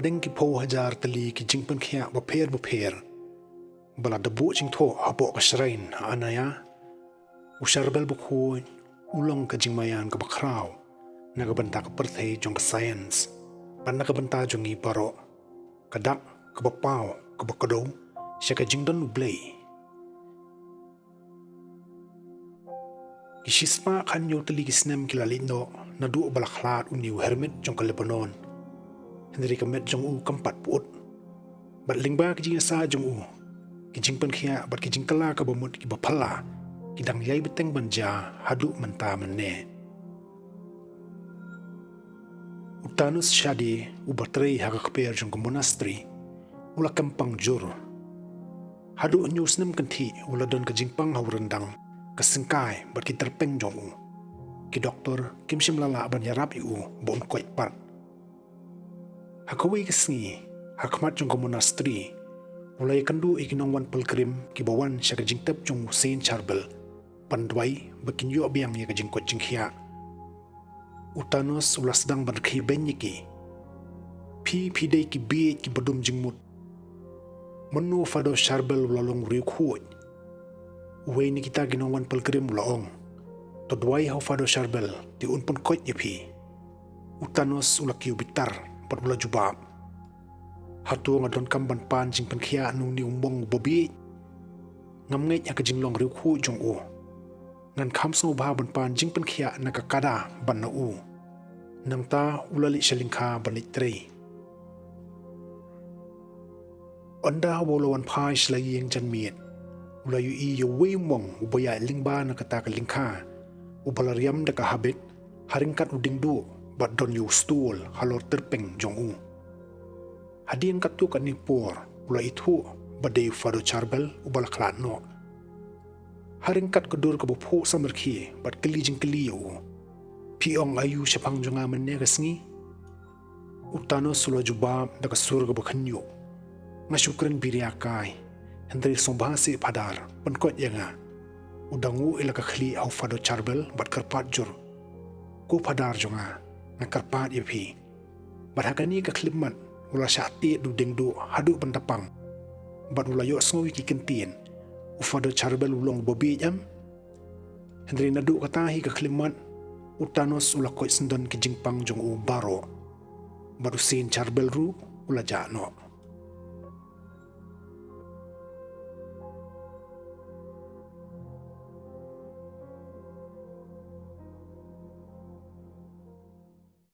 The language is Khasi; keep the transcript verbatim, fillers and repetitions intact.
Hadeng ki phew hajar tylli ki jingpynkhiah bapher bapher ba la da buh jingthoh hapoh ka shrine ha Anaya, u Charbel bakhuid u long ka jingmaïan kaba khraw na ka bynta ka pyrthei jong ka science bad na ka bynta jong ngi baroh, ka dak kaba paw kaba kdew sha ka jingdon U Blei. Ki shispah khathynñiew tylli ki snem ki la leit noh naduh ba la khlad une u hermit jong ka Lebanon. Hynrei ka met jong u kam pat pyut. Bad lyngba ki jingïasaid jong u, ki jingpynkhiah bad ki jingkylla kaba mut kiba phylla ki dang ïai bteng ban jia haduh mynta mynne. U Tanush Shade, uba trei ha ka kper jong ka monastery, u la kyrpang jur. Haduh hynñiew snem kynthih u la don ka jingpang ha u ryndang, ka syngkai bad ki tyrpeng jong u. Ki doktor kim shym la lah ban ïarap ïa u ba un koit pat. Ha kawei ka sngi, ha khmat jong ka monastery, u la ïakynduh ïa ki nongwan pilgrim kiba wan sha ka jingtep jong u Saint Charbel ban duwai ba kin ïoh biang ïa ka jingkoit jingkhiah. U Tanush u la sdang ban khie beiñ ïa ki. Phi, phi dei ki bieit kiba dum jingmut. Mynno u Father Charbel u la long u riewkhuid? Uwei na kita ki nongwan pilgrim u la ong, to duwai ha u Father Charbel, te un pynkoit ïa phi. U Tanush u la kiew bitar bad u la jubab, hato nga donkam ban pan jingpynkhiah na une u monk uba bieit? Ngam ngeit ha ka jinglong riewkhuid jong u. Ngan kham sngewbha ban pan jingpynkhiah na ka kada ban na u. Nangta u la leit sha lyngkha ban leit trei. Ynda haba u la wan phai sha la ïing janmiet, u la ïohi ïa uwei u monk uba ïaid lyngba na kata ka lyngkha, uba la riam da ka habit ha ryngkat u diengduh bad don ïa u stool halor tyrpeng jong u. Hadien katto katne por u la ithuh ba dei u Father Charbel uba la khlad noh. Ha ryngkat ka dur kaba phuh samrkhie bad kylli jingkylli ïa u, phi ong aïu shaphang jong nga mynne ka sngi? U Tanush u la jubab da ka sur kaba khynñiuh, nga shu kren biria kai, hynrei sngewbha seh Father, pynkoit ïa nga. U dang nguh ïa la ka khlieh ha u Father Charbel bad kyrpad jur, ko Father jong nga, nga kyrpad ïa phi. Bad ha kane ka khyllipmat u la shah tied da u diengduh haduh ban da pang. Bad u la ïohsngew ïa ki kyntien, u Father Charbel u long uba bieit em? Hynrei naduh kata hi ka khyllipmat, u Tanush u la koit syndon ki jingpang jong u baroh. Bad u Saint Charbel ruh u la jah noh.